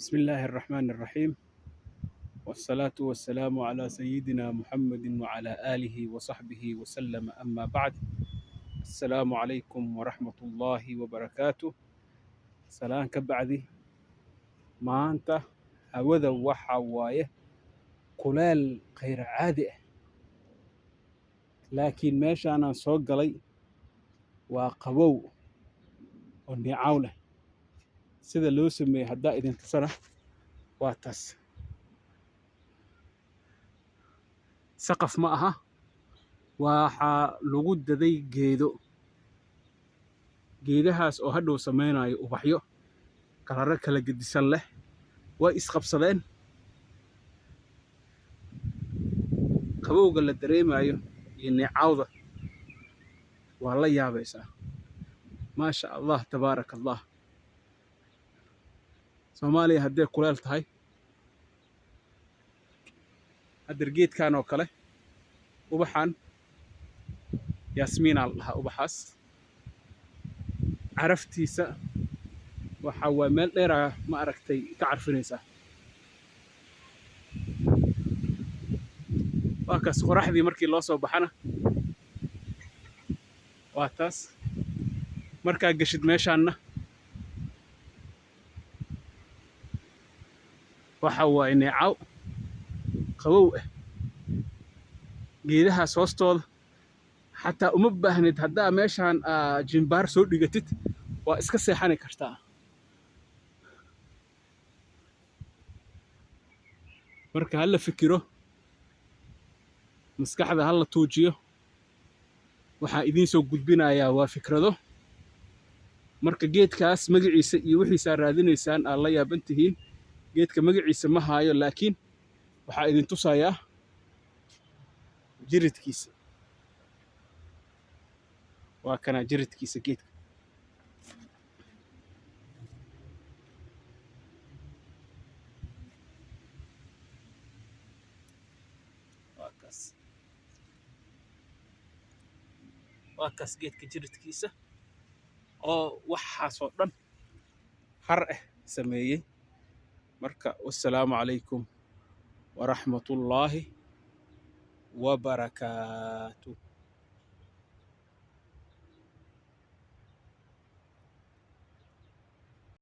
بسم الله الرحمن الرحيم، والصلاة والسلام على سيدنا محمد وعلى آله وصحبه وسلم. أما بعد، السلام عليكم ورحمة الله وبركاته. Salaan ka bacdi, maanta hawada waxa waaye kuleel khayr caadi ah, laakiin meeshaanaan soo galay waa qabow oo neecaw leh. Sida loo sameeyey haddaa idin tusana waa taas. Saqaf ma aha, waxaa lagu daday geedo, geedahaas oo hadhow samaynayo ubaxyo kalaro kala gedisan leh. Way isqabsadeen. Qabowga la dareemayo iyo neecawda waa la yaabaysaa. Maasha Allah, tabaaraka Allah. Soomaaliya hadday kuleel tahay, haddeer geedkan oo kale ubaxan yaasmiinaa la dhahaa. Ubaxaas caraftiisa waxa waa meel dheeraa, ma aragtay, ka carfinaysaa. Waa kaas. Qoraxdii markii loo soo baxana waa taas. Markaa geshid meeshaanna waxa waaye neecaw qabow ah. Geedahaas hoostooda xataa uma baahnid. Haddaa meeshaan jimbaar soo dhigatid, waa iska seexani kartaa. Marka hala fikiro, maskaxda hala tuujiyo. Waxaa idiin soo gudbinayaa waa fikrado. Marka geedkaas magaciisa iyo wixiisaa raadinaysaan, aad la yaaban tihiin. Geedka magaciisa ma haayo, laakiin waxaa idin tusayaa jiridkiisa. Waa kanaa jiridkiisa geedka. Waa kaas, waa kaas geedka jiridkiisa oo waxaasoo dhan har ah sameeyey. Marka wassalaamu calaykum waraxmatullaahi wabarakaatu.